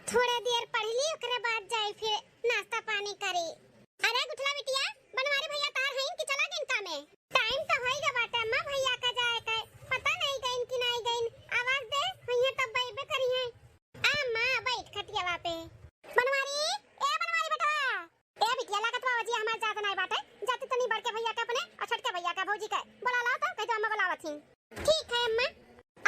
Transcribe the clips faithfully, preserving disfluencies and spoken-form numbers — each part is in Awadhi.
थोड़ा देर पढ़ ली, ओकरे बाद जाई फिर नाश्ता पानी करी। अरे गुठला बिटिया, बनवारी भैया तार हईन कि चला गईन कामे? टाइम तो होई गवा बाटे अम्मा, भैया का जाए के। पता नहीं गईन कि नहीं गईन। आवाज दे, भैया तब बैबे करी है। आ माँ, बैठ खटियावा पे। बनवारी, ए बनवारी बेटा। ए बिटिया, लागत बाबा जी हमार जात नहीं बाटे। जाते तनी बड़के भैया के अपने और छोटके भैया के भौजी के बोला लाओ तो, कह दो अम्मा बुलावत ही। ठीक है अम्मा।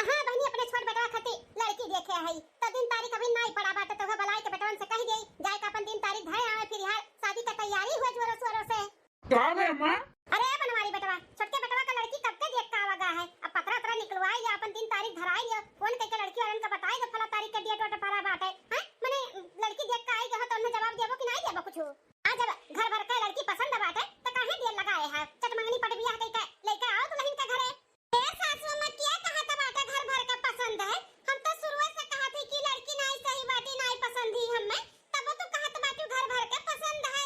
हाँ बहनी, अपने छोट बेटवा खातिर लड़की देखे हई, तो दिन तारीख अभी नाई पड़ा बाटे, तो उहे बुलाई के बेटवन से कह देई, जाए के अपन दिन तारीख धरे आवे, फिर यहाँ शादी का तैयारी हुए जोरों शोरों से। का है अम्मा? अरे बनवारी बेटवा, छोटके बेटवा का लड़की कब के देख के आवा गा है, अब पतरा अतरा निकलवाई लिया, अपन दिन तारीख धराई लिया, फोन करके लड़की वालन का बताई दो, फला तारीख के डेट वेट पड़ा बाटे, हैं? मने लड़की देख के आई गा है, तो उन्हें जवाब देबो कि नहीं देबो कुछ? आ जब घर भर के लड़की पसंद बाटे, तो काहे देर लगाए है? चट मंगनी पट बियाह कइके लेके आओ दुल्हन के घरे। ए सासू अम्मा, के कहत बाटे घर भर के पसंद है? हम तो शुरुए से कहत ही कि लड़की नाई सही बाटी, नाई पसंद ही हमें, तब तू कहत बाटू घर भर के पसंद है।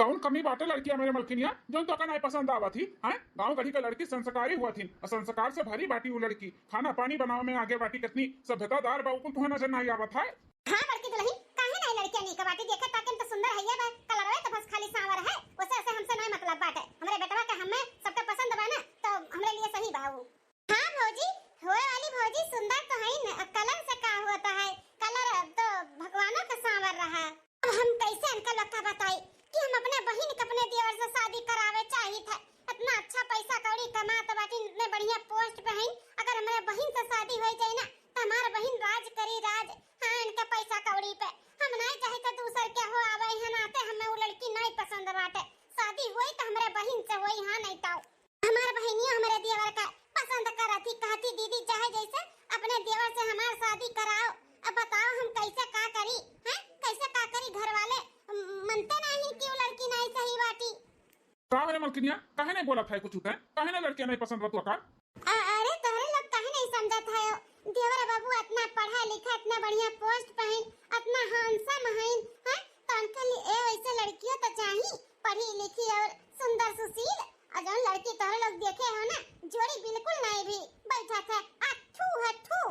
कौन कमी बाटे लड़किया मेरे मलकिनिया, जौन तोका नाई पसंद आवत ही? हैं? गाँव गढ़ी के लड़की संस्कारी हुआ थी, और संस्कार से भरी बाटी वो लड़की, खाना पानी बनावे में आगे बाटी, कितनी सभ्यतादार बा, वो कुल तुहे नजर नाई आवत है। हाँ बड़की दुल्हन, काहे नाई लड़किया नीक बाटी? देखे ताके में तो सुंदर हइये बा, कलरवे तो बस खाली सांवर है, ओसे, ओसे हमसे नाई मतलब बाटे। हमरे बेटवा के हमें सबके पसंद बा ना, तो हमरे लिए सही बा ऊ। हाँ भौजी, होए वाली भौजी सुंदर तो है न, कलर से का होता है, कलर तो भगवानों का सांवर रहा। अब हम कैसे अनकलवा का बताई कि हम अपने बहिन के अपने देवर से शादी करावे चाहित है। इतना अच्छा पैसा कौड़ी कमात बाटिन, इतने बढ़िया पोस्ट पे हैं, अगर हमरे बहिन से शादी हो जाए ना तो हमार बहिन राज करी राज। हाँ, इनके पैसा कौड़ी पे हम नहीं चाहे तो दूसर के हो आवे, यहाँ नाते हमें वो लड़की नहीं पसंद बाटे। शादी होई तो हमरे बहिन से होई, हाँ नहीं तो हमार बहिनिया हमरे देवर का पसंद करत ही, कहती दीदी चाहे जैसे अपने देवर से हमार शादी कराओ। अब बताओ हम कैसे का करी, हैं? कैसे का करी? घर वाले मनते नहीं कि वो लड़की नहीं सही बाटी। का रे मलकिनिया, काहे नहीं बोलत है कुछ? तै काहे नहीं लड़किया नहीं पसंद बा तोका? अ-, अरे तोहरे लोग काहे नहीं समझत है? देवर बाबू इतना पढ़ा लिखा, इतना बढ़िया पोस्ट पे हैं, इतना हैंडसम हैं, हैं? तो उनके लिए ए वैसे लड़कियों तो चाहिए, पढ़ी लिखी और सुंदर सुशील। और जौन लड़की तोहरे लोग देखे हो ना, जोड़ी बिल्कुल नहीं भी बैठत है, अट्ठू है, अट्ठू।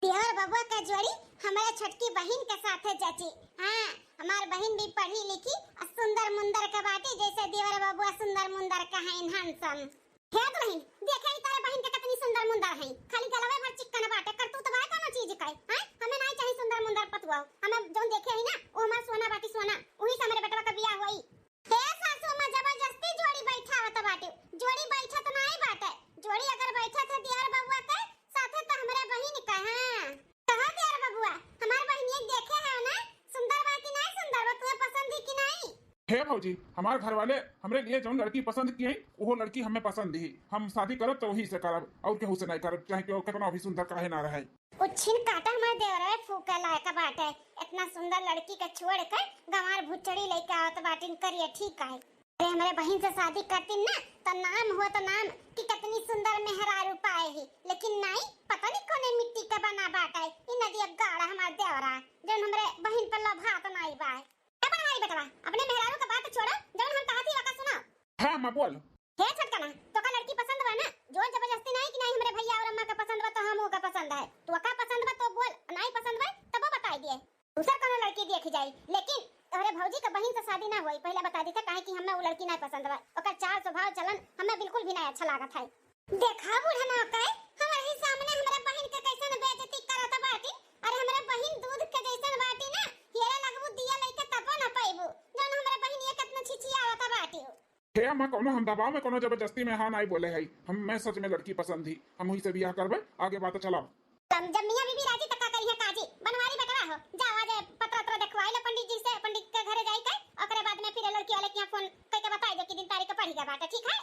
देवर बबुआ का जोड़ी हमारे छोटकी बहिन के साथे जची। हाँ, हमार बहिन भी पढ़ी लिखी और सुंदर मुंदर के बाटी, जैसे देवर बबुआ सुंदर मुंदर के हैं, handsome। हे दुल्हन, देखे ही तारे बहिन के कितनी सुंदर मुंदर है, खाली गलवे भर चिक्कन बाटे, करतूत बाय कोनो चीज का? हैं? हमें नहीं चाहिए सुंदर मुंदर पतुआ, हमें जौन देखे ही ना, वो हमार सोना बाटी सोना, वही से हमारे बेटवा का बियाह होई। हे सासू अम्मा, जबरदस्ती जोड़ी बैठावत बाटे, जोड़ी बैठत नाई बाटे। जोड़ी अगर बैठत है देवर बबुआ के साथे तो हमरे बहिन का, हाँ। कहा देवर बबुआ, हमार बहिनिया देखे है ना, सुंदर बा कि नाई सुंदर बा, तुम्हें पसंद ही कि नाई? हे भौजी, हमार घर वाले हमरे लिए जौन लड़की पसंद किए, वो लड़की हमें पसंद ही। हम शादी करब तो वही से करब, और केहू से नहीं करब, चाहे केहू कितना भी सुंदर काहे ना रहे। उच्छिन काटा हमार देवरवे फूके लायक बाटे। इतना सुंदर लड़की के छोड़ के गंवार भुचड़ी लेके आवत बाटिन करिए, ठीक है। अरे हमरे बहिन से शादी करतीन ना, तो नाम हो तो नाम कि कितनी सुंदर मेहरारू पाए ही, लेकिन नहीं, पता नहीं कौने मिट्टी के बना बाटे। ई नदिया गाड़ा हमार देवरा, जौन हमरे बहिन पर लोभात नाई बाय। ए बनवारी बेटवा, अपने मेहरारू के बात छोड़ा, जौन हम कहत ही ओका सुना। हाँ अम्मा बोल। हे छोटका ना, तोका लड़की पसंद बा ना? जोर जबरदस्ती नहीं कि नहीं हमरे भैया और अम्मा का पसंद बा तो हम ओका पसंद है। तोका पसंद बा तो बोल, नहीं पसंद बा तबो बताई दिए। दूसर कोनो लड़की देखी जाई, लेकिन तोहरे भौजी के बहिन से शादी ना होई, पहले बता देते, काहे कि हमें वो लड़की नहीं पसंद बा। ओकर चाल स्वभाव चलन हमें बिल्कुल भी नहीं अच्छा लागत है। देखा बूढ़ा ना के, हमरे ही सामने हमरे बहिन के कैसन बेइज्जती करत बाटी। अरे हमरे बहिन दूध के जैसन बाटी ना, हेरे लगबू दिया लेके तबो ना पैबू, जौन हमरे बहिन ये कितना छिछियावत बाटी। हे अम्मा, कोनो हम दबाव में, कोनो जबरदस्ती में हाँ नाई बोले हई। हम, मैं सच में लड़की पसंद ही, हम वही से बियाह करबे, आगे बात चलाओ। तब जब मियाँ बीबी राजी त का करिहे काजी? बनवारी बेटवा हो, जाओ आज पत्र अत्र देखवाई लो पंडित जी से, पंडित के घरे जाई के, ओकरे बाद में फिर लड़की वाले के यहाँ फोन करके बताई दो कि दिन तारीख के पड़ी गया बाटे, ठीक है?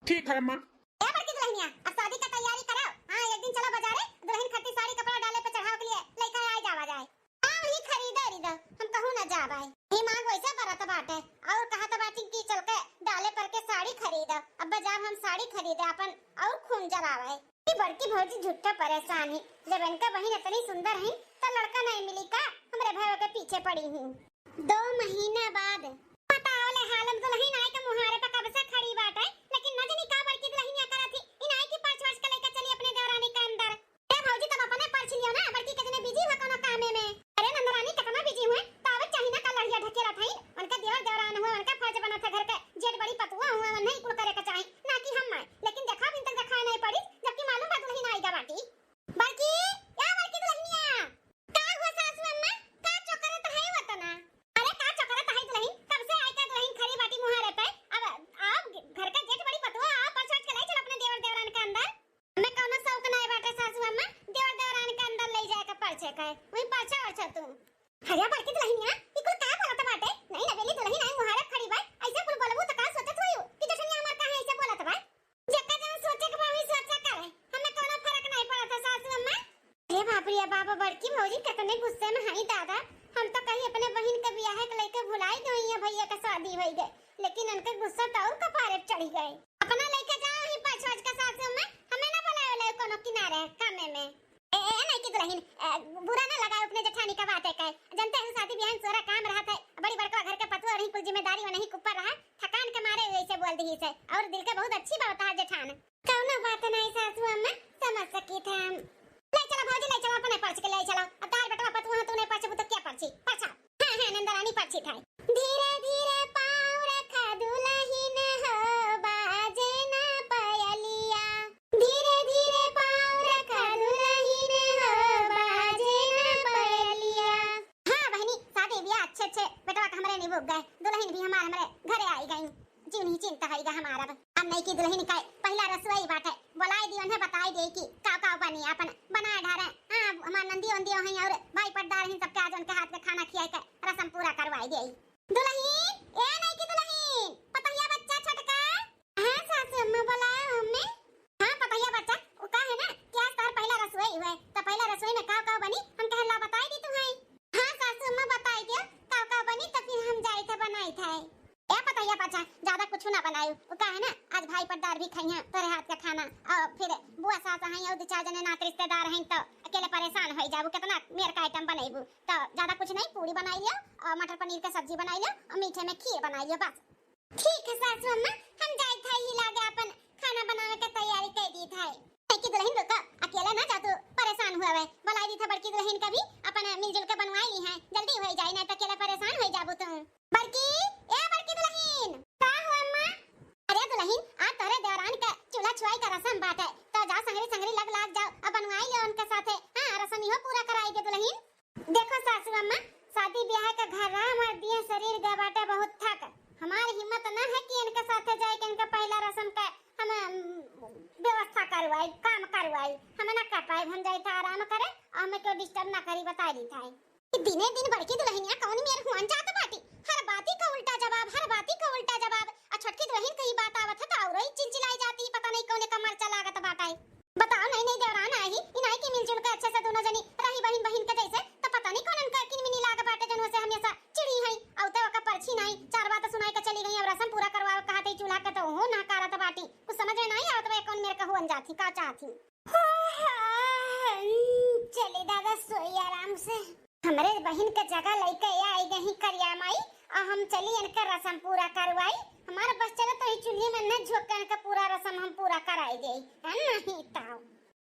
ठीक है अम्मा। ए बड़की दुल्हनिया, अब शादी का तैयारी कराओ। हाँ, एक दिन चलो बाजारे, दुल्हन खातिर साड़ी कपड़ा डाले पे चढ़ाव के लिए लेकर आए जावा जाए। हाँ, वही खरीदे उरीदे, हम कहूँ न जाब आए। दिमाग वैसे बरत बाटे, और कहत बाटी कि चल के डाले पर के साड़ी खरीद। अब जाब हम साड़ी खरीदे, अपन और खून जरावे। ई बड़की भौजी झूठे परेशान ही, जब इनका बहिन इतनी सुंदर ही, तो लड़का नहीं मिली का? हमरे भाई के पीछे पड़ी ही। दो महीना बाद। बताओ ले हालम दुल्हन आए के मुहारे पे कब से खड़ी बाटे, लेकिन न जानी का बड़की दुल्हनिया करत ही, इन आए की पर्स वर्स के लेके चली अपने देवरानी के अंदर। ए भौजी, तब अपने पर्स लियो ना, बड़की कितने बिजी हुआ कोनो कामे में। अरे नंदरानी कितना बिजी हुए, अरे बड़की दुलहिनिया, ई कुल का बोलत बाटे? नई नवेली दुलहिन आई मुहारे खड़ी बा, ऐसे कुल बोलबू त का सोचत होई कि जेठनिया हमार काहे ऐसे बोलत बा? जेका जौन सोचे के बा, वही सोचा करे, हमें कौनो फर्क नहीं पड़त है सासू अम्मा। अरे बाप रे बाप, बड़की भौजी कितने गुस्से में हई दादा। हम तो कहीं अपने बहिन के बियाह के लेके भुलाई गई है, भैया के शादी होई गए, लेकिन उनके गुस्सा तो और कपारे पे चढ़ी गए। अपना लेके जाओ ही पाँच बज के सासू अम्मा, हमें ना बुलावे ला कोनो किनारे कामे में। ए, ए, नहीं की दुलहिन, ए, बुरा ना लगाए अपने जेठानी का बात है, कहे जनते हैं शादी बियाह में सोरा काम रहत है, बड़ी बड़का घर के पतोह रही, कुल जिम्मेदारी वही के ऊपर रहा, थकान के मारे हुए ऐसे बोल दी से, और दिल के बहुत अच्छी बात है जेठान। कौनो बात नहीं सासू अम्मा, समझ सकी थे हम। ले चला भौजी, ले चला, अपने पर्च के ले चला। अब तार बेटवा पतुआ तू नहीं पर्चबू तो क्या पर्ची? पर्चा। हाँ, हाँ, नंदरानी पर्ची था। धीरे धीरे पाँव रखा दुलहिन हो, बाजे ना पयलिया। धीरे धीरे पाँव रखा दुलहिन हो, बाजे ना पयलिया। हाँ बहिनी, शादी बियाह अच्छे अच्छे बेटवा के हमरे निबुक गए, दुलहिन भी हमार हमरे घरे आई गई। जीव नहीं चिंता होइगा हमारा अब। अब नई की दुलहिन का पहिला रसोई बाटे, बुलाई दी उन्हें, बताई दे कि का का बनी, अपन बनाए ढारे। हाँ, हमार नंदी उंदी हैं और भाई पटदार हैं, सबके आज उनके हाथ के खाना खियाई के रसम पूरा करवाई दे। दुलहिन, ए नई की दुलहिन, पतहिया बच्चा छोटका। हाँ सासू अम्मा, बुलाए हो हमें? हाँ पतहिया बच्चा, वो का है ना कि आज तार पहिला रसोई हुए, तो पहिला रसोई में का का बनी, हम कहे ला बताई दी तुम्हें। हाँ सासू अम्मा, बताई दियो, का का बनी तो फिर हम जाई थे बनाई थे। ए पतहिया बच्चा, ज्यादा कुछ ना बनायू, वो का है ना, आज भाई पटदार भी खाई हैं तोरे हाथ का खाना, और फिर बुआ सास हैं और दो चार जने नात रिश्तेदार हैं, तो अकेले परेशान हो जाबू, कितना मेर का आइटम बनैबू। तो ज्यादा कुछ नहीं, पूरी बनाई लियो और मटर पनीर का सब्जी बनाई लियो और मीठे में खीर बनाई लियो बस। ठीक है सासू अम्मा, हम जाई थे ही लागे अपन खाना बनावे के तैयारी कर दी थे। नई की दुलहिन रुका, अकेले ना जा तू, परेशान हुआ है, बुलाई दी थे बड़की दुलहिन का भी, अपन मिलजुल के बनवाई ली है, जल्दी हो जाए, नहीं तो अकेले परेशान हो जाबू तुम। बड़की, ए बड़की दुलहिन। का हो अम्मा? अरे दुलहिन, आज तोरे देवरान के चूल्हा छुआई का रसम बाटे, तो जा संगरी संगरी लग लाग जाओ, अब बनवाई ले उनके साथे। हाँ, रसम इहो पूरा कराई दे दुलहिन। देखो सासू अम्मा, शादी ब्याह का घर रहा, हमार दिए शरीर गए बाटे बहुत थक, हमार हिम्मत ना है कि इनके साथे जाए के इनका पहला रसम का हम, अम, व्यवस्था करवाई, काम करवाई, हम ना कर पाए, हम जाए थे आराम करे और हमें क्यों डिस्टर्ब ना करी, बताई दी था। ई दिने दिन बड़की दुलहिनिया कौन मेर हुअन जात बाटी, हर बाती का उल्टा जवाब, हर बाती का उल्टा जवाब। आ छोटकी दुलहिन कही बात आवत है तो औरो ही चिलचिलाई जाती, पता नहीं कौने का मरचा लागत बाटे। बताओ, नई नई देवरान आई, ई नाई के मिलजुल के अच्छे से दोनों जनी रही बहिन बहिन के जैसे, तो पता नहीं कौन इनका किनमिनी लाग बाटे जौन से हमेशा चिड़ी है। औते ओका परछी नाई, चार बात सुनाई के चली गई, अब रसम पूरा करवावे कहते चूल्हा के तो ओहो नहकारत बाटी। कुछ समझ में नाई आवत बा कौन मेर का हुअन जाती, का चाहती। चले दादा सोई आराम से। हमरे बहिन के जगह लइके आई गई करिया माई, आ हम चली इनका रसम पूरा करवाई। हमारा बस चलो तो ही चूल्हे में न झोंक के इनका पूरा रसम हम पूरा कराई दे। है नहीं ताऊ।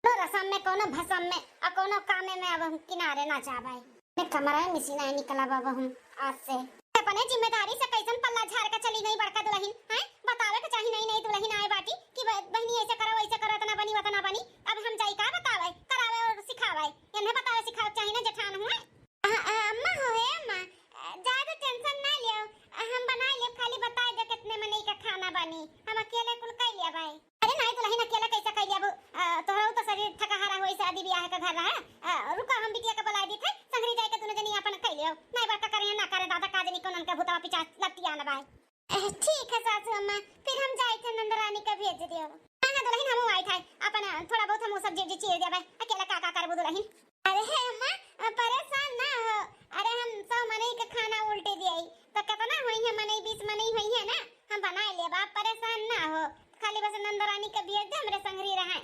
तो रसम में कोनो भसम में आ कोनो कामे में अब हम किनारे ना जाबाई। मैं कमरा में से नहीं निकला बाबा हम आज से। अपने जिम्मेदारी से कैसन पल्ला झाड़ के चली गई बड़का दुलहिन, हैं? बतावे के चाही नई नई दुलहिन आए बाटी कि ब-, बहिनी ऐसे करो, वैसे करो, इतना बनी, उतना बनी। अब हम जाई का बतावे, करावे और सिखावे? इन्हें बतावे सिखावे के चाही ना जेठान हुए। आ, आ, अम्मा हो, हे अम्मा, आ, ज्यादा टेंशन ना लियो, आ, हम बनाई लेब, खाली बताई दे कितने मनई का खाना बनी, हम अकेले कुल कई लेब भाई। अरे नाई दुलहिन अकेले कैसे कई लेबू? आ, तोहरा तो शरीर थकाहारा होई, शादी ब्याह का घर रहा। आ, रुको हम बिटिया के बुलाई दी थे, संगरी जाए के दोनों जनी अपन कई लियो। नाई बड़का करे ना करे दादा, का जनी कौन उनके भूतवा पिचास लतिया न बाय। ए, ठीक है सासू अम्मा, फिर हम जाए थे नंदरानी के भेज दियो। हाँ, हाँ, दुलहिन हमहू आई थे, अपन थोड़ा बहुत हमहू सब्जी उब्जी चीर देबे, अकेले का का करबू दुलहिन? अरे हे अम्मा, परेशान ना हो, अरे हम सौ मनई के खाना उल्टे दिए, तो कितना होई है मनई, बीस मनई होई है ना, हम बनाए लेबा, परेशान ना हो, खाली बस नंदरानी के भेज दे, हमरे संगरी रहे।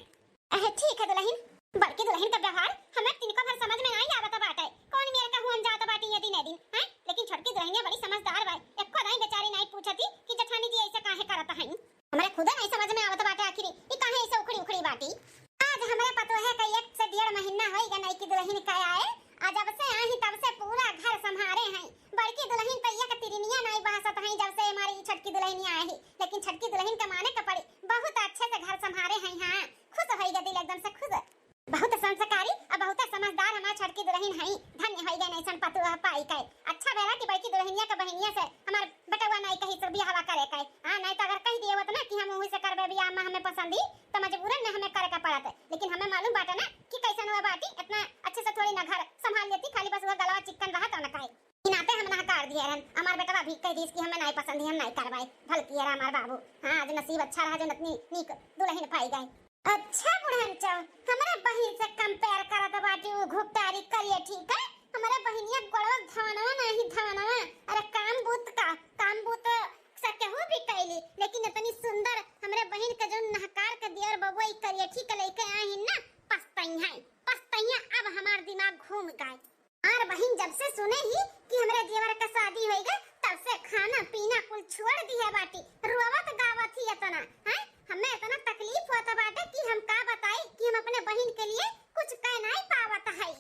अहे, ठीक है दुलहिन। बड़की दुलहिन का व्यवहार हमें तिनको भर समझ में नाई आवत बाटे। कौन मेर का हुअन जात बाटी ये दिने दिन, हैं? लेकिन छोटकी दुलहिनिया बड़ी समझदार बा। एको दाई बेचारी नाई पूछती कि जेठानी जी ऐसे काहे करत हईं। हमरे खुदे नाई समझ में आवत बाटे आखिर ई काहे ऐसे उखड़ी उखड़ी बाटी। आज हमरे पतोहे का एक से डेढ़ महीना होई गए नई की दुलहिन का आए। आ जब से आई तब से पूरा घर संभारे हैं। बड़की दुलहिन तो एक तिरनिया नाई बहसत हैं जब से हमारी ई छोटकी दुलहिनिया आई। लेकिन छोटकी दुलहिन का माने का पड़ी, बहुत अच्छे से घर संभारे हैं। हाँ, खुश होई गए दिल एकदम से खुश। बहुत संस्कारी और बहुत समझदार हमार छोटकी दुलहिन हई। धन्य होई गए ऐसन पतोह पाई के। अच्छा भेला कि बड़की दुलहिनिया के बहिनिया से हमार बेटवा नाई कही से बियाहवा करे के। हाँ, नाई तो अगर कह दिए होत ना कि हम वही से करबे बियाह, अम्मा हमें पसंद ही, तो मजबूरन में हमें करे के पड़त। लेकिन हमें मालूम बाटे ना कि कैसन हुआ बाटी, इतना अच्छे से थोड़ी ना घर संभाल लेती, खाली बस वह गलवा चिक्कन रहा तो ना कहे। घेरन, हमार बेटवा भी कह दीस कि हमें नाई पसंद है, हम नाई करवाए। भल किया रे हमार बाबू। हाँ, आज नसीब अच्छा रहा जो नतनी नीक दुलहिन पाई गए। अच्छा बुढ़न चौ, हमरे बहिन से compare करत बाटी उ घुपटारी करिए, ठीक है? हमरे बहिनिया गोड़वा धानवा नाही धानवा। अरे काम बूत का, काम बूत से केहू भी कैली, लेकिन इतनी सुंदर हमरे बहिन के जौन नहकार के दियर बबुआ ई करिए, ठीक है, लेके आई ना, पछतइहैं, पछतइहैं, अब हमार दिमाग घूम गए। हमार बहिन जब से सुने ही कि हमरे देवर का शादी होइगा, तब से खाना पीना कुल छोड़ दिहे बाटी, रोवत गावत ही इतना, हैं? हमें इतना तकलीफ होत बाटे कि हम का बताई कि हम अपने बहिन के लिए कुछ कह नहीं पावत है।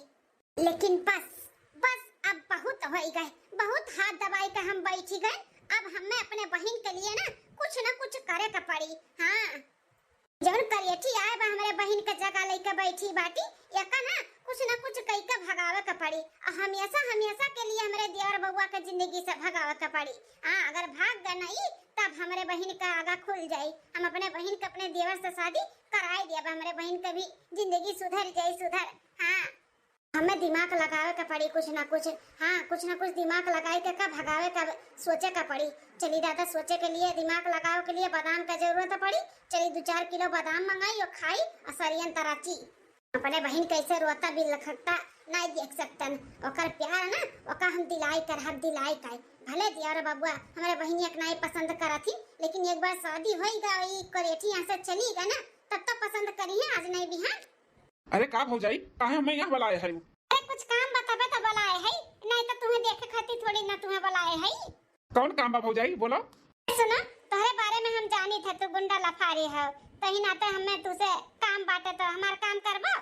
लेकिन बस, बस अब बहुत होई गए, बहुत हाथ दबाई के हम बैठी गए। अब हमें अपने बहिन के लिए ना कुछ ना कुछ करे के पड़ी। हाँ, जौन करियठी आए बा हमरे बहिन के जगह लइके बैठी बाटी, एका ना कुछ ना कुछ कइके भगावे के पड़ी। आ हमेशा, हमेशा के लिए हमरे देवर बबुआ के जिंदगी से भगावे के पड़ी। हाँ, अगर भाग गए ना ई, तब हमरे बहिन का आगा खुल जाई। हम अपने बहिन के अपने देवर से शादी कराए दिया, अब हमरे बहिन के भी जिंदगी सुधर जाई, सुधर। हाँ, हमें दिमाग लगावे के पड़ी कुछ ना कुछ। हाँ, कुछ ना कुछ दिमाग लगाए के का भगावे का सोचे का पड़ी। चली दादा, सोचे के लिए, दिमाग लगावे के लिए बादाम का जरूरत पड़ी। चली दो चार किलो बादाम मंगाई और खाई और सरियन तराची। अपने बहिन कैसे रोता बिलखता नहीं देख सकतन। ओकर प्यार ना, ओका हम दिलाई कर, हम दिलाई कर। भले देवर बबुआ हमरे बहिनिया के नहीं पसंद करत ही, लेकिन एक बार शादी होई गई, करेठी यहाँ से चली गई ना, तब तो पसंद करी है, आज नहीं बिहान। अरे का भौजाई, काहे हमें यहाँ बुलाए है? अरे कुछ काम बताबे तो बुलाए है, नहीं तो तुम्हें देखे खातिर थोड़ी ना तुम्हें बुलाए है। कौन काम बा भौजाई, बोलो। सुनो, तोहरे बारे में हम जानी थे, तू गुंडा लफारी हो, तो ही नाते हमें तुसे काम बाटे, तो हमार काम करबो।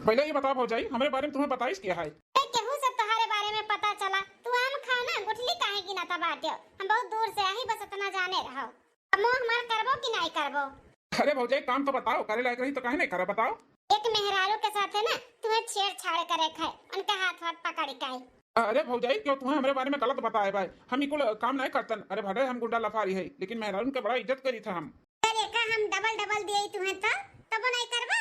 पहले ये बताओ भौजाई, हमरे बारे में तुम्हें बताइस क्या है? ए, केहू से तोहरे बारे में पता चला? तू आम खाओ ना, गुठली काहे गिनाता बाटे? हम बहुत दूर से आई, बस इतना जाने रहो। अब मोह मार करबो कि नहीं करबो? अरे भौजाई, काम तो बताओ, करे लायक रही तो काहे नहीं करा, बताओ। एक मेहरारू के साथ है ना, तुम्हें छेड़छाड़ करे खाए, उनका हाथ वाथ पकड़ के। अरे भौजाई, क्यों तुम्हें हमरे बारे में गलत बताए भाई? हम ई कुल काम नहीं करतन। अरे भले हम गुंडा लफारी है, लेकिन मेहरारू के बड़ा इज्जत करी था हम। अरे का हम डबल डबल दिए तुम्हें तो, तबो नहीं करबो?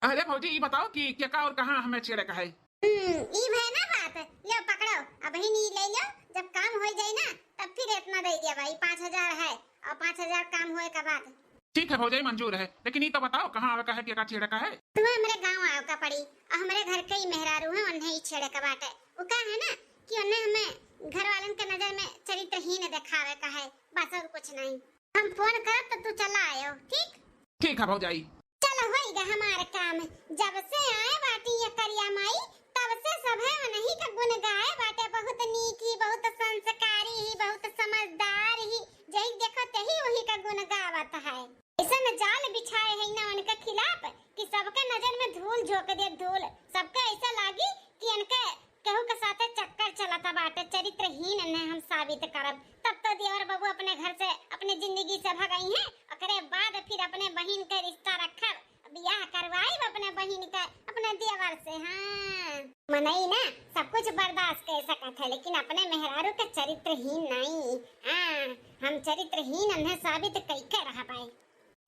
अरे भौजी, ई बताओ कि क्या का और कहाँ हमें छेड़े का है? हम्म, ई भय ना बात। लो पकड़ो, अबही नी ले लो, जब काम हो जाए ना, तब फिर इतना दे दिया भाई, पाँच हजार है और पाँच हजार काम होए का बाद। ठीक है भौजाई, मंजूर है, लेकिन ई तो बताओ कहाँ आवे का है, क्या का छेड़े का है? तुम्हें हमरे गाँव आवे का पड़ी, और हमरे घर के ही मेहरारू है, उन्हें ही छेड़े का बाटे। वो का है ना कि उन्हें हमें घर वालन के नजर में चरित्रहीन दिखावे का है, बस और कुछ नहीं। हम फोन करब तो तू चला आयो, ठीक? ठीक है भौजाई। चल होई गा हमार काम। जब से आए बाटी ये करिया माई, तब से सभे उन्हीं के गुण गाए बाटे। बहुत नीक ही, बहुत संस्कारी ही, बहुत समझदार ही। जही देखो तही वही का गुण गावत है। ऐसन जाल बिछाए है ना उनके खिलाफ कि सबके नजर में धूल झोंक दे, धूल। सबके ऐसा लागी कि इनके केहू के साथे चक्कर चलता बाटे, चरित्रहीन इन्हें हम साबित करब। तब तो देवर बाबू अपने घर से, अपने जिंदगी से भगई हैं, ओकरे बाद फिर अपने बहिन के रिश्ता रखब, बियाह करवाइब अपने बहिन के अपने देवर से। हाँ, मनई ना सब कुछ बर्दाश्त कर सकत है, लेकिन अपने मेहरारू के चरित्रहीन नहीं। हाँ, हम चरित्रहीन इन्हें साबित कई के रह पाए।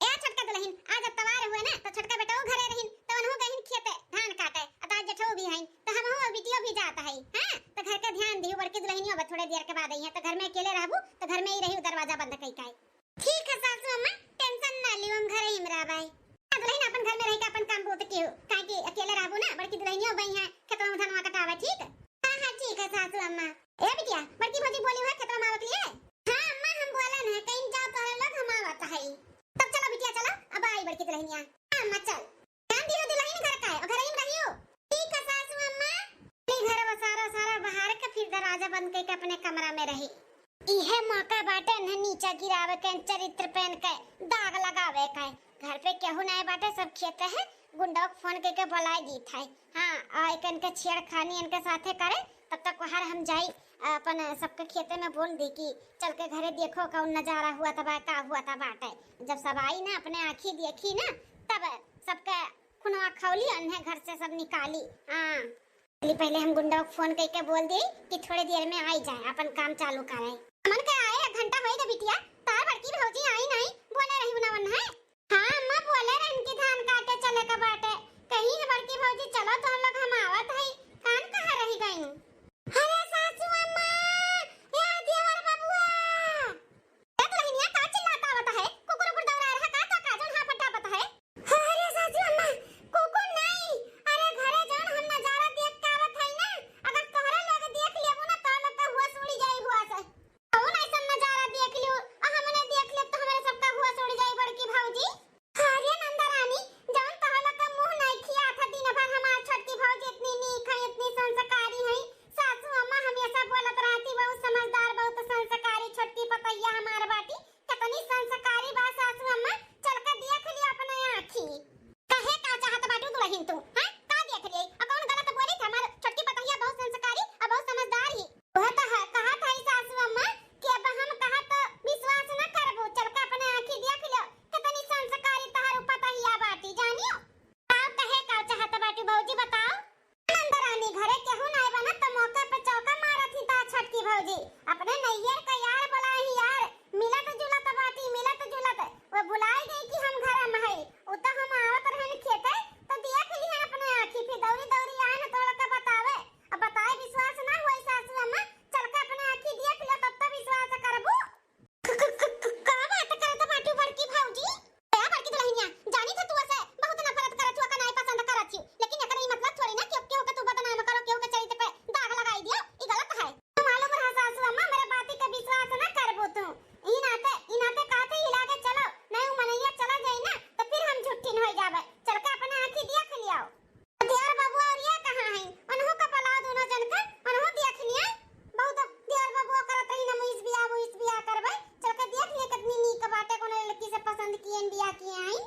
ए छोटका दुलहिन, आज अतवार हुए ना, तो छोटका बेटऊ घरे रहिन, तो उनहु गहिन खेते धान काटे, आ तो आज जेठऊ भी हईन, तो हमहू और बिटियो भी जात हई, हाँ? तो घर के ध्यान दिहु, बड़की दुलहिनियो अब थोड़े देर के बाद आई है, तो घर में अकेले रहबू, तो घर में ही रही, दरवाजा बंद कई के। ठीक है सासू अम्मा, tension ना लियो, हम घर ही में रहबै। आ दुलहिन अपन घर में रह के अपन काम बहुत कियो, काहे कि अकेले रहबू ना, बड़की दुलहिनियो बई है, खेतवा में धनवा कटावे, ठीक? हाँ, हाँ, ठीक है सासू अम्मा। ए बिटिया, बड़की भौजी बोली हुआ खेतवा में आवत लिए? हाँ अम्मा, हम बोलन है, कहीं जाओ तोहरे लोग, हम आवत है। तब चलो बिटिया, चलो, अब आई बड़की दुलहिनिया। हाँ अम्मा, चल। ध्यान दियो दुलहिन घर का है, और घर ही में रहियो। ठीक है सासू अम्मा। अपने घर वो सारा, सारा बाहर के फिर दरवाजा बंद करके अपने कमरा में रही। इहे मौका बाटे इन्हें नीचा गिरावे के, चरित्र पे इनके दाग लगावे के। घर पे केहू नाय बाटे, सब खेते है, गुंडा के फोन करके बुलाए दीत है। हाँ, आ एक इनके छेड़खानी इनके साथे करे, तब तक वहार हम जाई, अपन सबके खेते में बोल दी कि चल के घरे देखो कौन नजारा हुआ तबा, का हुआ तबा बाटे। जब सब आई ना, अपने आँखी देखी ना, तब सबके खुनवा खौली, अन्हे घर से सब निकाली। हाँ, चली पहले हम गुंडा के फोन करके बोल दी कि थोड़े देर में आई जाए, अपन काम चालू करे। हमन के आए एक घंटा होई गा बिटिया, तार बड़की भौजी आई नहीं, बोले रही ना उन्हें। हाँ अम्मा, बोले रहन कि धान काटे चले का बाटे। कहीं है बड़की भौजी, चलो तो हम लोग, हम आवत हई। कान कहाँ रही गई? अरे सासू अम्मा, भौजी, अपने नैहर का यार बोलाए ही यार, मिलत जुलत बाटी, मिलत जुलत। वो भुलाई गई कि हम घर में है। उ तो हम आवत रहन खेते, तो देख लिहन अपने आँखी, फिर दौरी दौरी आन तोड़ के बतावे। अब बताए विश्वास ना होई सासू अम्मा, चल के अपने आँखी देख लियो, तब तो विश्वास करबू। क-, क-, क-, क-, का बात करत बाटू बड़की भौजी? ए बड़की दुल्हनिया, जानी था तू ऐसे बहुत नफरत करत हुआ, का नाई पसंद करत हूँ, लेकिन एकर ई मतलब थोड़ी ना कि केहू के तू बदनाम करो, केहू के चरित्र पे दाग लगाई दियो, ई गलत है। मालूम रहा सासू अम्मा, मेरे बाती के विश्वास ना करबो तू। ई नाते, ई नाते कहते ही लागे चलो, नहीं उ मनैया चला जाई ना, तो फिर हम झुट्ठिन हो जाबे। चल के अपने आँखी देख लियाओ। देवर बबुआ और ये कहाँ है? उनहु का पलाव दोनों जन के, उनहु देख लिया। बहुत देवर बबुआ करत रही ना, मुइस बियाह, मुइस बियाह करबे। चल के देख लिया कितनी नीक बाटे, कोनो लड़की से पसंद किए न बियाह किए आई।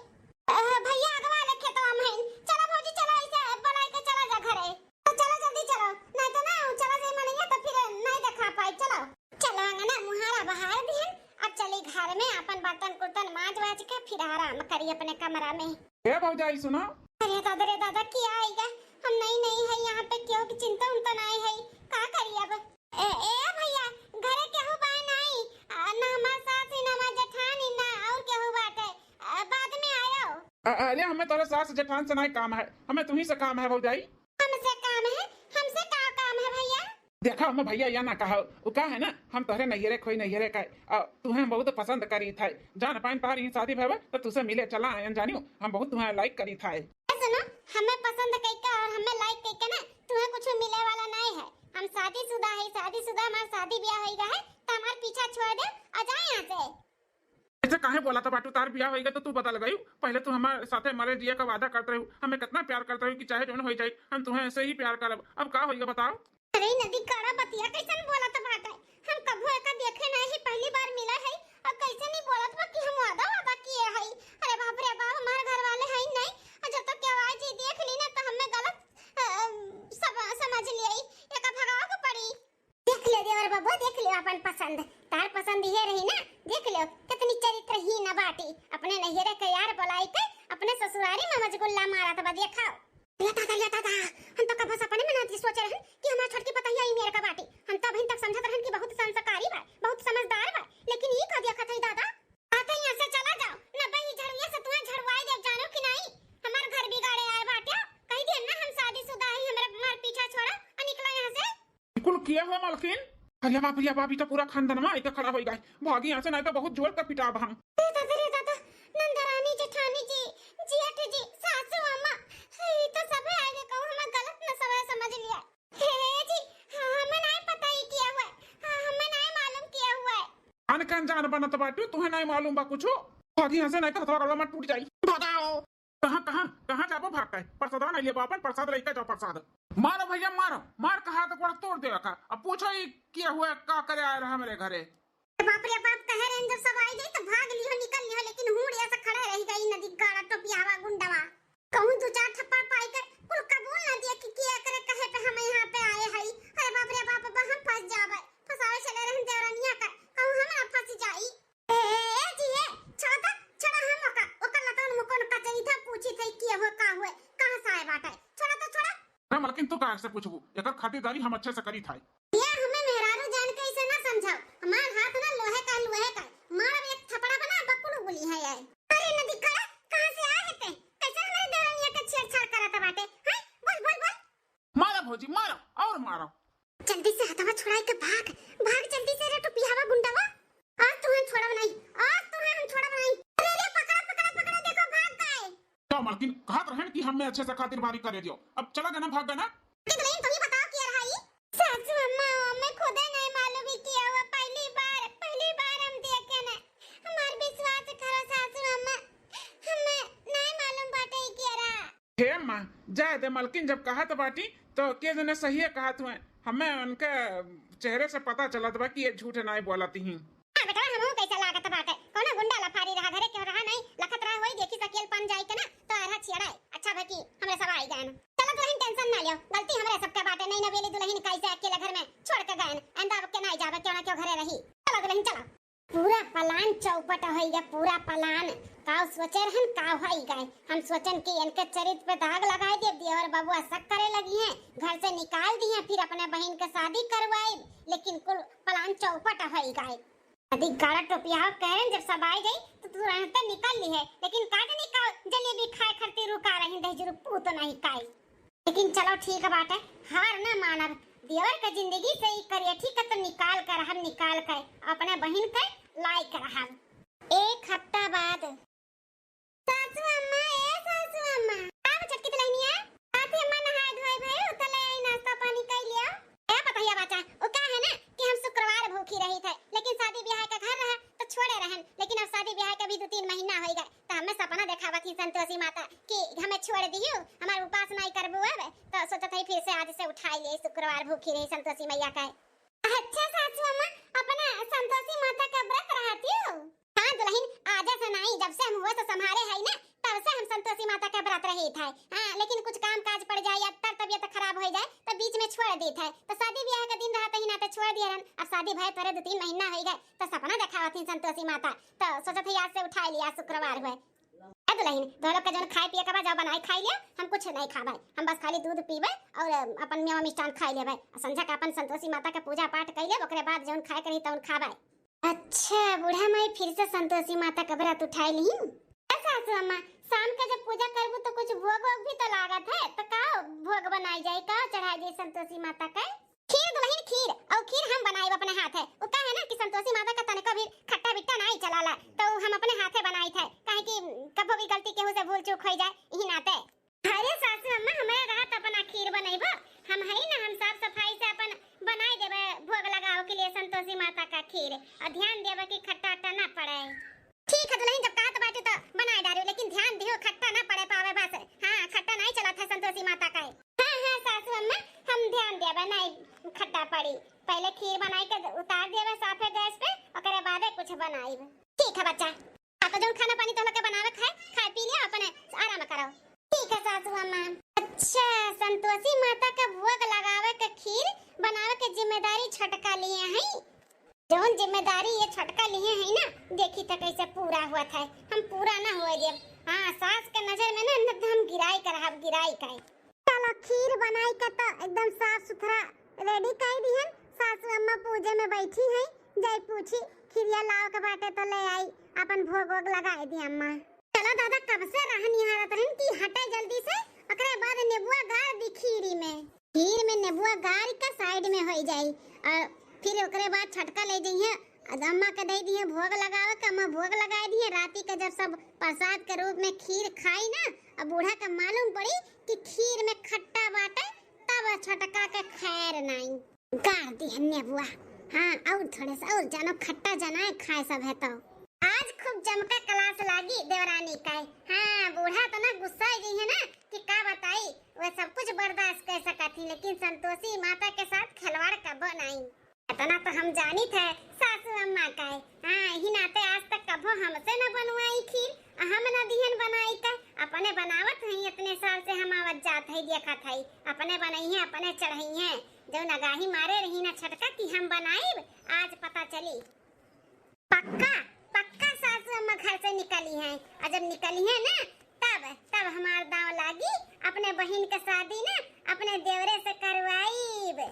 अ, भैया अगवा ले खेतवा में हैं। चलो भौजी, चलो ऐसे बुलाई के चला जा घरे। तो चलो जल्दी चलो, नहीं तो ना चला जाए मनैया तो फिर नहीं देखा पाई। चलो। चलो अंगना मुहारा बहार दिहन, अब चली घर में अपन बर्तन कुर्तन माज वाज के फिर आराम करी अपने कमरा में। ए भौजाई सुनो। अरे दादा रे दादा, क्या आएगा? हम नई नई है यहाँ पे, केहू की चिंता उनता नहीं है, का करी अब? ए, ए भैया, घरे केहू बा नहीं, आ, ना हमार सास ही, ना हमार जेठानी, ना और केहू बाटे, आ, बाद में आयो। अ-, अरे हमें तोरे सास जेठान से नहीं काम है, हमें तुम्ही से काम है भौजाई। हमसे काम है? हमसे का काम है भैया? देखा, हमें भैया या ना कहा, उ का है ना, हम तोहरे नैहरे खोई नैहरे का, अ, तुहें हम बहुत पसंद करी था। जान पाइन तोहरी शादी भवे तो तुसे मिले चला आयन जानियो, हम बहुत तुहें like करी था। ए सुनो, हमें पसंद कई के और हमें like कई के ना, तुहें कुछ मिले वाला नहीं है। हम शादीशुदा है, शादीशुदा, हमार शादी ब्याह होई गया है, तो हमार पीछा छोड़ दे और जा यहाँ से। ऐसे काहे बोला था बाटू, तार बियाह होइगा तो तू बदल गयू। पहले तू हमारे साथे मरे जिए का वादा करत रहू, हमें कितना प्यार करत रहू कि चाहे जौन हो जाए हम तुम्हें ऐसे ही प्यार करब। अब का होइगा बताओ? अरे नदी काड़ा बतिया कैसन बोलत बाटे? हम कभू एका देखे नहीं ही, पहली बार मिला है और कैसे नहीं बोलत बा कि हम वादा वादा किए है। अरे बाप रे बाप, हमारे घर वाले है नहीं, और जब तक केवाई जी देख ली ना तो हमें गलत, अ, सब समझ लिया, एका भगावे के पड़ी। देख ले देवर बबुआ, देख ले अपन पसंद, तार पसंद ये रही ना, देख ले कितनी चरित्रहीन बाटी, अपने नैहरे के यार बुलाई के अपने ससुरारी में मजगुल्ला मारत बा, देखाओ। ले दादा, ले दादा, हम तो कबो सपने में ना सोचे रहन कि हमार छोटकी पतहिया ई मेर का बाटी, हम तो अभी तक समझत रहन कि बहुत संस्कारी बा, बहुत समझदार बा, लेकिन ई का देखत है दादा। आते यहाँ से चला जाओ, न बही झड़िया से तुम्हें झड़वाई देव, जानो कि नहीं? हमार घर बिगाड़े आए बाटे, कही दिया ना हम शादीशुदा ही, हमार पीछा छोड़ा और निकला यहाँ से। कुल किया हुआ मालकिन? अरे बाप रे बाप, ई तो पूरा खानदान में आके खड़ा होई गए। भागी यहाँ से, नहीं तो बहुत जोर का पिटाब हम। ए दादा रे दादा, नंदरानी जेठानी जी, जियट जी, सासू अम्मा, ई तो सबे आगे कहूँ हमें गलत न सबे समझ लिया। हे जी, हाँ, हमें नहीं पता ई किया हुआ है। हाँ, हमें नहीं मालूम किया हुआ है। अनकन जान बनत बाटू, तुहे नहीं मालूम बा कुछो। भागी यहाँ से, नहीं तो हथवा गला में टूट जाई। भगाओ। कहाँ, कहाँ, कहाँ जाबो भाग के? प्रसादवा नहीं लेबो, अपन प्रसाद लेके जाओ, प्रसाद। मारो भैया, मारो, मार कहा तो गोड़ तोड़ देवे का। अब पूछो ई किया हुआ, का करे आए रहा हमरे घरे? बाप रे बाप, कहे रहे जब सब आई जाई तो भाग लिहो, निकल लिहो, लेकिन हूँ रे ऐसा खड़े रह गई नदी गाड़ा टोपियावा गुंडवा। कहूँ दो चार थप्पड़ पाई के कुल कबूल ना दिया कि किया करे कहे पे हम यहाँ पे आए हई। अरे बाप रे बाप, अब हम फंस जाबे, फंसावे चले रहन देवरनिया का, कहूँ हम ना फंस जाई। ए, ए, ए, जी, ए, छोड़ा तो, छोड़ा हम ओका, ओकर लतवन मुकोन कचरी था, पूछी थे, किया हुआ, का हुए, कहाँ से आए बाटे? छोड़ा तो, छोड़ा। ना, मलकिन, तू काहे से पूछबू? एकर खातिरदारी हम अच्छे से करी था। ये हमें मेहरारू जान के इसे ना समझाओ। हमार हाथ ना लोहे का, लोहे का। मारब एक थपड़ा बना, बकुल बोली है ये। अरे नदी काड़ा, कहाँ से आए है ते? कैसे हमारे देवरनिया के छेड़छाड़ करत बाटे? हैं? बोल, बोल, बोल। मारो भौजी, मारो, और मारो। जल्दी से हथवा छुड़ाई के भाग, भाग जल्दी से रे टोपियावा गुंडवा। आज तुहे हम छोड़ब नहीं, आज तुहे हम छोड़ब नहीं। अरे रे, पकड़ा, पकड़ा, पकड़ा, देखो भाग गए। का मलकिन, कहत रहन कि हमें अच्छे से खातिरदारी करे दियो, अब चला गना, भाग गना। लेकिन तुम ही बताओ किया रहा ई? सासू अम्मा, हमें खुदे नहीं मालूम ही किया हुआ, पहली बार, पहली बार हम देखे ना। हमार विश्वास करो सासू अम्मा, हमें नहीं मालूम बाटे ही किया रहा। हे अम्मा, जाए दे, मलकिन जब कहत बाटी, तो के जने सहिए कहत हुए। हमें उनके चेहरे से पता चलत बा कि ये झूठ नाई बोलत ही। हाँ बेटा, हमहू कैसे लागत बाटे? कौनो गुंडा लफारी रहा, घरे केहू रहा नहीं, लखत रहा होई, देखी सकेल पन जाई के ना, तो आधा छिड़ाए। अच्छा भा कि हमरे सब आई जाए ना। चलो दुल्हन, tension ना लियो, गलती हमरे सबके बाटे, नहीं नवेली दुल्हन कैसे अकेले घर में छोड़ के गए, आइंदा अब के नाई जाबे, क्यों ना क्यों घरे रही। चलो दुल्हन, चलो। पूरा plan चौपट होइगा, पूरा plan। का सोचे रहन, का होई गए? हम सोचन कि इनके चरित्र पे दाग लगाई देब, देवर बबुआ शक करे लगिहैं, घर से निकाल दिहैं, फिर अपने बहिन के शादी करवाइब, लेकिन कुल plan चौपट होई गए। यदि गाड़ा टोपिया कह रहे, जब सब आए जाई तो तुरंत निकल लिहे, लेकिन का जानी का जलेबी खाए खातिर रुका रही, दहिजरू पूत नहीं काई। लेकिन चलो ठीक बाटे, हार ना मानब, देवर के जिंदगी से ई करियठी के तो निकाल कर हम निकाल के अपने बहिन के लायक रहब। एक हफ्ता बाद। सासू अम्मा, ए सासू अम्मा। का हो छोटकी दुल्हनिया? साथी अम्मा नहाए धोए भए, उतले आई नाश्ता पानी कई लिया। ए पतहिया बच्चा, वो का है ना कि हम शुक्रवार भूखी रही थे, लेकिन शादी ब्याह का घर रहा तो छोड़े रहन, लेकिन अब शादी ब्याह के भी दो तीन महीना होई गए, तो हमें सपना देखावत ही संतोषी माता कि हमें छोड़ दियो, हमार उपास नहीं करबू अब, तो सोचत है फिर से आज से उठाई ले, शुक्रवार भूखी रही संतोषी मैया का। अच्छा सासू अम्मा, अपना संतोषी माता का व्रत रहती हो? हाँ दुल्हन, आजे से नहीं, जब से हम होश संभारे है ना, तब से हम संतोषी माता के व्रत रही थे। हाँ, लेकिन कुछ काम काज पड़ जाए या तर तबियत खराब हो जाए, तो बीच में छोड़ दी थे। तो शादी ब्याह का दिन रहा, तही नाते छोड़ दिए रहन। अब शादी भय तोरे दो तीन महीना हो गए, तो सपना देखावत ही संतोषी माता, तो सोचत ही आज से उठाई लिया, शुक्रवार हुए। ए दुल्हन, तो लोग के जौन खाए पिए के बा, जाओ बनाई खाई लिया, हम कुछ नहीं खाबे, हम बस खाली दूध पीबे और अपन मेवा मिष्ठान खाई लेबे। संझा के अपन संतोषी माता के पूजा पाठ कई लेब, ओकरे बाद जौन खाए के रही तौन खाबे। अच्छा, बूढ़ा माई फिर से संतोषी माता का व्रत उठाई लिहिन। ए सासू अम्मा, शाम के जब पूजा करबू तो कुछ भोग वोग भी तो लागत है, तो का भोग बनाई जाए, का चढ़ाई जाए संतोषी माता के? खीर दुल्हन, खीर, और खीर हम बनाइब अपने हाथे। उ का है ना कि संतोषी माता का तनिको भी खट्टा बिट्टा नहीं चलाला, तो हम अपने हाथे बनाई थे, काहे कि कभो भी गलती केहू से भूल चूक हो जाए, यही नाते। अरे सासू अम्मा, हमारे रहत अपना खीर बनइबो, हम हई ना, हम साफ सफाई से अपन बनाई देबे भोग लगावे के लिए संतोषी माता का खीर, और ध्यान देबे कि खट्टा अट्टा ना पड़े। ठीक है दुल्हन, जब कहत बाटे तो बनाए डारू, लेकिन ध्यान दियो खट्टा ना पड़े पावे बस। हाँ, खट्टा नहीं चलत है संतोषी माता का। हाँ हाँ सासू अम्मा, हम ध्यान देबे नहीं खट्टा पड़ी। पहले खीर बनाई के उतार देबे साफे गैस पे, ओकरे बादे कुछ बनाई। ठीक है बच्चा, आ तो जौन खाना पानी तोहरा के बनावे खाए, खाए पी लिया, अपने आराम करो। ठीक है सासू अम्मा। अच्छा, संतोषी माता का भोग लगावे के खीर बनावे के जिम्मेदारी छोटका लिए हैं। जौन जिम्मेदारी ये छोटका लिए हैं ना, देखी तो कैसे पूरा हुआ था। हम पूरा ना हुए देब। हाँ, सास के नजर में ना, न तो हम गिराई कर, हम गिराई का। चलो, खीर बनाई के तो एकदम साफ सुथरा ready कई दिहन। सासू अम्मा पूजे में बैठी हैं, जाई पूछी, खीरिया लाव के बाटे तो ले आई, अपन भोग वोग लगाए दी अम्मा। चलो दादा, कब से रहन यहाँ रहत रहन कि हटे जल्दी से, ओकरे बाद नेबुआ गाड़ दी खीरी में। खीर में नेबुआ गाड़ के side में होई जाई, और फिर ओकरे बाद छोटका ले जइहे, अम्मा के दे दिहे भोग लगावे के, अम्मा भोग लगाए दिहे। राती के जब सब प्रसाद के रूप में खीर खाई ना, अब बूढ़ा के मालूम पड़ी कि खीर में खट्टा बाटे, तब छोटका के खैर नाई। गाड़ दिहे नेबुआ। हाँ, और थोड़े से और जानो खट्टा जनाए खाए सब है तो। आज खूब जमका class लागी देवरानी का। हाँ, बूढ़ा तो ना गुस्सा हो गई है ना कि का बताई, वह सब कुछ बर्दाश्त कर सकत ही, लेकिन संतोषी माता के साथ खिलवाड़ कबो नहीं। इतना तो हम जानी थे सासू अम्मा का है। हाँ, यही नाते आज तक कभो हमसे न बनवाई खीर, आ हम न दिहन बनाई का। अपने बनावत हई, इतने साल से हम आवत जात हई, देखत हई, अपने बनई है, अपने चढ़ई है। जौन अगाही मारे रही ना छोटका कि हम बनाइब, आज पता चली। पक्का, पक्का सासू अम्मा घर से निकली हैं, और जब निकली हैं ना, तब, तब हमार दांव लागी, अपने बहिन के शादी ना अपने देवरे से करवाइब।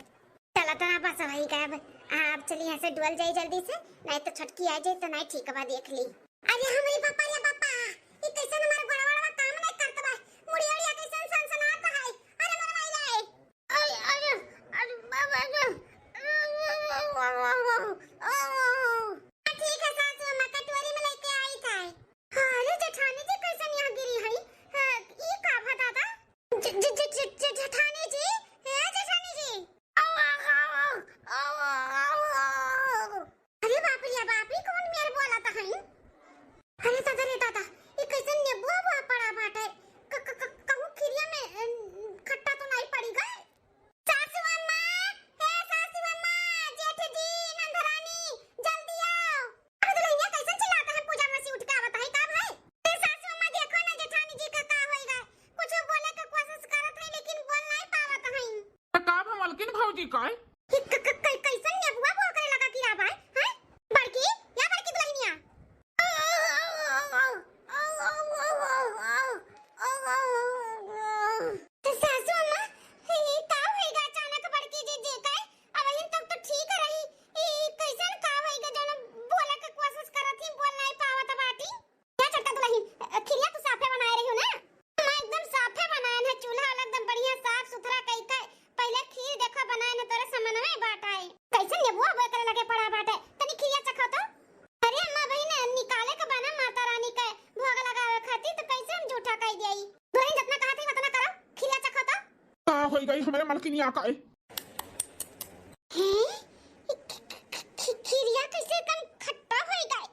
चला तना बस वही का अब, आ, अब चली यहाँ से डुअल जाई जल्दी से, नहीं तो छोटकी आ जाई तो नहीं ठीक बा, देख ली। अरे हमरे बापा रे बापा, ई कैसन हमार गोड़वा वड़वा काम नहीं करत बा, मुड़िया उड़िया कैसन सनसनात है, अरे मोर माई रे। अरे, अरे, अरे, बाबा रे। ठीक है सासू अम्मा, कटोरी में लेके आई था। अरे जेठानी जी, कैसन यहाँ गिरी है? हाँ, ई का भा दादा? ज-, ज-, ज-, ज-, ज-, जेठानी जी, ए जेठानी जी। अरे बाप रे बाप रे, कौन मेर बोला था हई? अरे दादा रे दादा, ई कैसन नेबुआ बुआ पड़ा बाटे? क-, क-, क-, कहूँ खीरिया में, अ, खट्टा तो नहीं पड़ी गए? सासू अम्मा, हे सासू अम्मा, जेठ जी, नंदरानी, जल्दी आओ। अरे दुल्हनिया कैसन चिल्लाता है, पूजा में से उठ के आवत है, का भाई? हे सासू अम्मा, देखो ना जेठानी जी का का होई गए। कुछ बोले के कोशिश करत है, लेकिन बोल नहीं पावत है। त का भा मलकिन भौजी का? कि क-, क-, क-, कैसन नेबुआ बुआ करे लगा कि आवा है, हैं? बड़की, या बड़की दुल्हनिया। कहीं हमरे मलकिनिया का है। हैं? खि-, खि-, खि-, खिरिया कैसे एकदम खट्टा होई गए,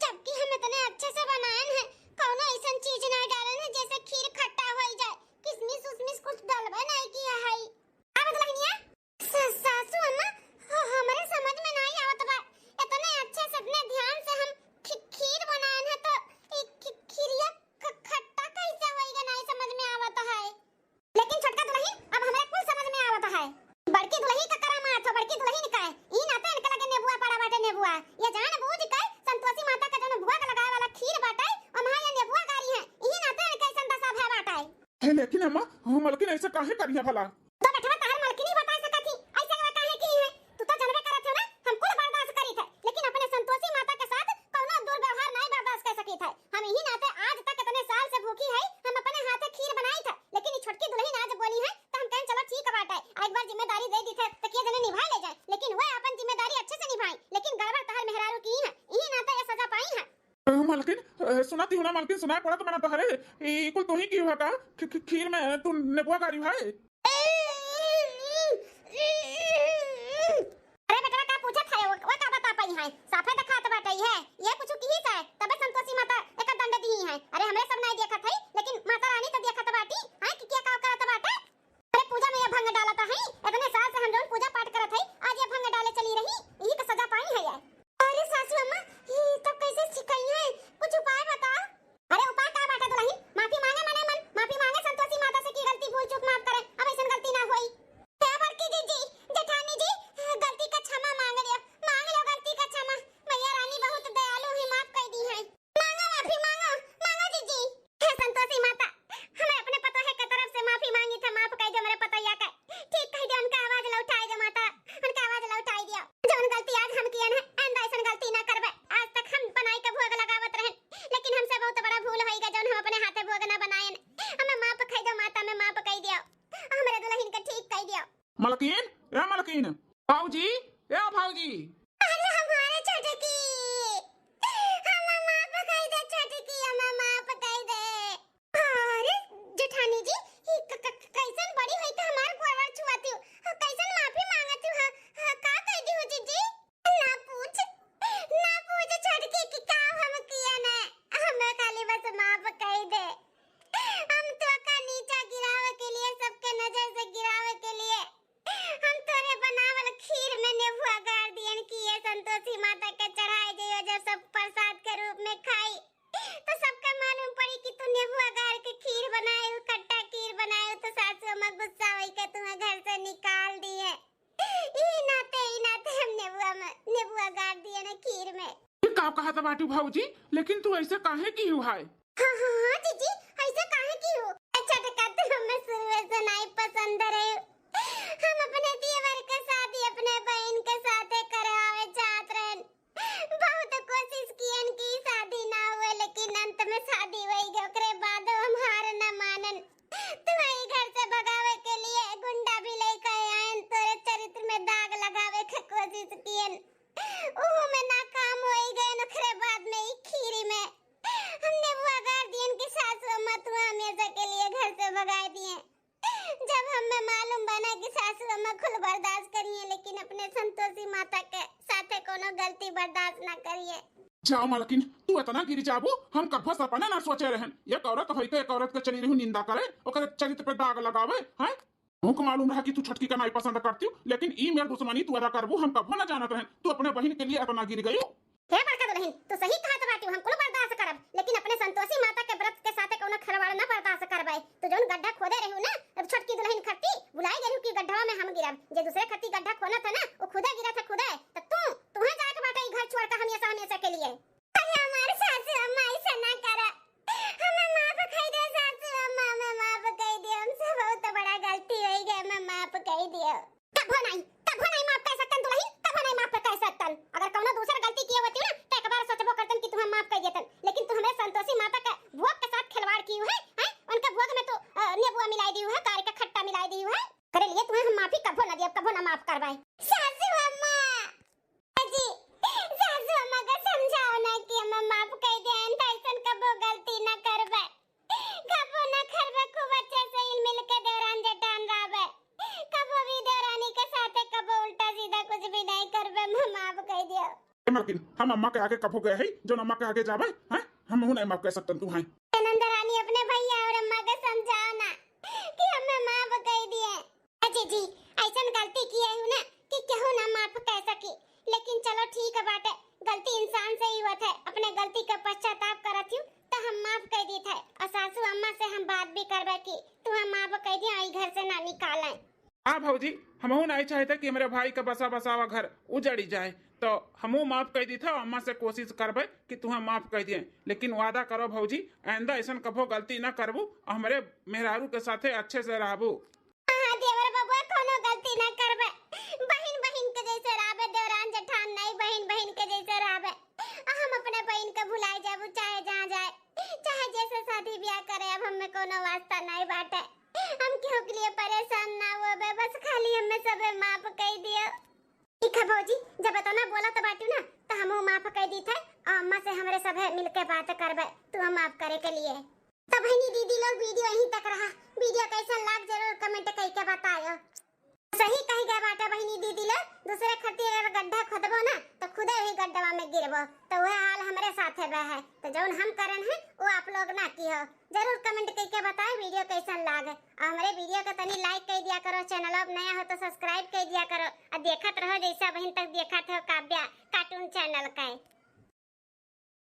जबकि हम इतने अच्छे से बनाएन है, कौनो ऐसन चीज नहीं डालेन है जैसे खीर खट्टा होई जाए। किसमिस उसमिस कुछ डलबे नहीं किया है। अब दुल्हनिया, स-, सासू अम्मा, ह-, हमरे समझ में नहीं आवत बा, इतने अच्छे से, इतने ध्यान से हम खि-, खीर बनाएन है तो ई खि-, खिरिया ख-, खट्टा कैसे होई गए, नहीं समझ में आवत है। लेकिन छोटका दुल्हन, अब हमरे कुल समझ में आवत है। बड़की दुल्हन का करामात हो, बड़की दुल्हन का है। ई नाते इनके लगे नेबुआ पड़ा बाटे, नेबुआ। ये जान बूझ के संतोषी माता का जौन भोग लगावे वाला खीर बाटे, ओमा ये नेबुआ गारी है। इही नाते इनके ऐसन दशा भय बाटे। हे, लेकिन अम्मा, हम मलकिन ऐसे काहे करिया भला? तो बेटवा, तहर मलकिन ही बता सकत ही, ऐसे वे काहे की है? तू तो जनबे करत हो ना, हम कुल बर्दाश्त करीत है, लेकिन अपने संतोषी माता के साथ कौनो दुर्व्यवहार नहीं बर्दाश्त कर सकीत है। हम इही नाते आज तक इतने साल से भूखी है, हम अपने हाथे खीर बनाई था, लेकिन ये छोटकी दुल्हन आज बोली है, तो हम कहें, "चलो ठीक बात है, एक बार जिम्मेदारी दे दी थे, तो किए जने निभाए ले जाए," लेकिन वह अपन जिम्मेदारी अच्छे से निभाई, लेकिन गड़बड़ तहर मेहरारू की है, इही नाते ये सजा पाई है। अ, मलकिन, अ, सुना ती हो ना मलकिन, सुनाई पड़ा तो मना तहरे, ई कुल तू ही की हुआ का? खी-, खी-, खीर में तू नेबुआ गारी है? अरे बेटवा, का पूछत है? वो, वो का बता पाई है? साफे तो खात बाटे है। ये कुछ की ही है, तबे संतोषी माता एक दंड दी है। अरे हमरे सब नहीं देखत है, लेकिन माता रानी तो देखत बाटी, हैं, कि क्या का करत बाटे? अरे पूजा में ये भंग डालत है, इतने साल से हम जौन पूजा पाठ करत है, आज ये भंग डाले चली रही, यही का सजा पाई है ये। अरे सासू अम्मा, ये तब कैसे सिखाई है? कुछ उपाय बताओ। अरे उपाय का बाटे दुल्हन? माफी मांगे मने मन, माफी मांगे संतोषी माता से कि गलती भूल चूक माफ करे, अब ऐसन गलती ना होई। हे बड़की जीजी, जेठानी जी, गलती का क्षमा मांग लियो, मांग लियो गलती का क्षमा। मैया रानी बहुत दयालु है, माफ कर दी है। मांगो माफी, मांगो, मांगो जीजी। हे संतोषी माता, हमें अपने पतोहे के तरफ से माफी मांगी था, माफ कर दो मेरे पतोहिया के। ठीक कह दो, उनका आवाज लौटाई दो माता, उनका आवाज लौटाई दियो। जौन गलती आज हम कियन है, आइंदा ऐसन गलती ना करबे। आज तक हम बनाई के भोग लगावत रहन, लेकिन हमसे बहुत बड़ा भूल होई गए, जौन हम अपने हाथे भोग ना बनायन। हमें माफ कर दो माता, हमें माफ कर दियो, हमरे दुल्हन के ठीक कर दियो। मलकिन, ए मलकिन, भौजी, ए भौजी। अरे हमारे छोटकी, हमें माफ कर दे छोटकी, हमें माफ कर दे। अरे जेठानी जी, ई क-, क-, क-, कैसन बड़ी होई के हमार गोड़वा छुआती हो? हाँ, कैसन माफी मांगती हो? हाँ, हाँ, का कह दी हो जीजी? ना पूछ, ना पूछ छोटकी कि का हम किया ने। हमें खाली बस माफ कर दे। हम तो का नीचा गिरावे के लिए, सबके नजर से गिरावे के लिए हम तोरे बनावल खीर में नेबुआ गार दियन कि ये संतोषी माता के चढ़ाए जइयो, जब सब प्रसाद के रूप में खाई तो सबका मालूम पड़ी कि तू नेबुआ गार के खीर बनाए हो, खट्टा खीर बनाए हो, तो सासू अम्मा गुस्सा होई के तुम्हें घर से निकाल दिए। ई नाते, ई नाते हम नेबुआ में, नेबुआ गार दिए ना खीर में। ये का कहत बाटू भौजी, लेकिन तू ऐसे काहे की हुआ है? हाँ, हाँ, हाँ, जीजी, ऐसे काहे की हो? अच्छा, तो का तू हमें शुरू से नहीं पसंद रहे? हम अपने देवर के शादी अपने बहन के साथे करावे चाहत रहन। बहुत कोशिश कियन कि शादी ना हुए, लेकिन अंत में शादी होई गई। ओकरे बाद हम हार न मानन। तुम्हें घर से भगावे के लिए गुंडा भी लेके आयन, तोरे चरित्र में दाग लगावे के कोशिश कियन, ओहू में नाकाम होई गए। ओकरे बाद में ई खीरी में हम नेबुआ गार दियन कि सासू अम्मा तू हमेशा के लिए घर से भगा दिए। जब हमें मालूम बना कि सासू अम्मा खुल बर्दाश्त करिए, लेकिन अपने संतोषी माता के साथे कोनो गलती बर्दाश्त ना करिए। जाओ मलकिन, तू इतना गिर जाबू, हम कब्बो सपना ना सोचे रहन। एक औरत होई के एक औरत के चली रहू निंदा करे, ओकरे चरित्र पे दाग लगावे, हैं? हमको मालूम रहा कि तू छोटकी का नाई पसंद करती हूँ, लेकिन ई मेर दुश्मनी तू अदा करबू, हम कब्बो ना जानत रहन। तू अपने बहिन के लिए इतना गिर गई। हे बड़का दुल्हन, तू सही कहत बाटी, हम कुल बर्दाश्त करब, लेकिन अपने संतोषी माता के व्रत के साथे कौनो खिलवाड़ ना बर्दाश्त करबे। तू जौन गड्ढा खोदे रहू ना, अब छोटकी दुल्हन खत्ती बुलाई गई कि गड्ढवा में हम गिरब। जे दूसरे खत्ती गड्ढा खोना था ना, वो खुदे गिरा था खुदे। तो तू, तुहे जाए के बाटे ई घर छोड़ के हमेशा, हमेशा के लिए। अरे हमार सासू अम्मा, ऐसा ना करा, हमें माफ कर दे सासू अम्मा, हमें माफ कर दे, हमसे बहुत बड़ा गलती हो गई, हमें माफ कर दियो। कभो नहीं, कभो नहीं माफ कर सकतन दुल्हन, कभो नहीं माफ कर सकतन। अगर कौनो दूसर गलती किए होती ना, तो एक बार सोचबो करतन कि तुम्हें माफ कर देतन, लेकिन तू हमें संतोषी माता के भोग के साथ खिलवाड़ की है, हैं? उनके भोग में तू, अ, नेबुआ मिलाई दी है, गार के खट्टा मिलाई दी है। करे लिए तुम्हें हम माफी कभो ना दियब, कभो ना माफ करवाए। सासू अम्मा, ए मलकिन, हम अम्मा के आगे कभो गए हई, जौन अम्मा के आगे जाबे, हैं? हमहू नाहीं माफ कइ सकतन तुहैं। ए नंदरानी, अपने भइया और अम्मा के समझाओ ना कि हमें माफ कइ दिए। अजी जी, अइसन गलती किए हूँ ना कि केहू ना माफ कइ सकी, लेकिन चलो ठीक बाटे, गलती इंसान से ही होत है, अपने गलती का पश्चाताप करत हूँ तो हम माफ कइ दीत है। और सासू अम्मा से हम बात भी करबे कि तुहैं माफ कइ दिए, ई घर से ना निकालें। हाँ भौजी, हमहू नाहीं चाहते कि हमरे भाई का बसा बसावा घर उजड़ी जाए, तो हमहू माफ कइ दीत है और अम्मा से कोशिश करबे कि तुहैं माफ कइ दिए। लेकिन वादा करो भौजी, आइंदा अइसन कभो गलती ना करबू और हमरे मेहरारू के साथे अच्छे से रहबू। हाँ, देवर बबुआ, कौनो गलती ना करबे। बहिन बहिन के जैसे रहबे, देवरान जेठान नहीं, बहिन बहिन के जैसे रहबे। आ हम अपने बहिन के भुलाए जाबू, चाहे जहाँ जाए, चाहे जैसे शादी ब्याह करे, अब हमें कौनो वास्ता नहीं बाटे। हम केहू के लिए परेशान ना होबे, बस खाली हमें सबे माफ कइ दियो। ठीक है भौजी, जब इतना बोलत बाटू ना, तो हमहू माफ कइ दीत है और अम्मा से हमरे सभे मिलके बात करबे, तू हम माफ करे के लिए। तो बहिनी दीदी लोग, वीडियो यहीं तक रहा। वीडियो कैसन लाग, जरूर कमेंट कइके बतायो। सही कहि गए बाटे बहिनी दीदी लोग, दूसरे खातिर अगर गड्ढा खोदबो ना, तो खुदे वही गड्ढवा में गिरबो। तो वह हाल हमरे साथे बा है, तो जौन हम करन है, वो आप लोग ना किहो। जरूर कमेंट कइके बताए वीडियो कैसन लाग। और हमरे वीडियो के तनी लाइक कइ दिया करो, चैनल अब नया हो तो सब्सक्राइब कइ दिया करो, और देखत रहो जैसा बहिन तक देखत हो काव्या कार्टून चैनल का।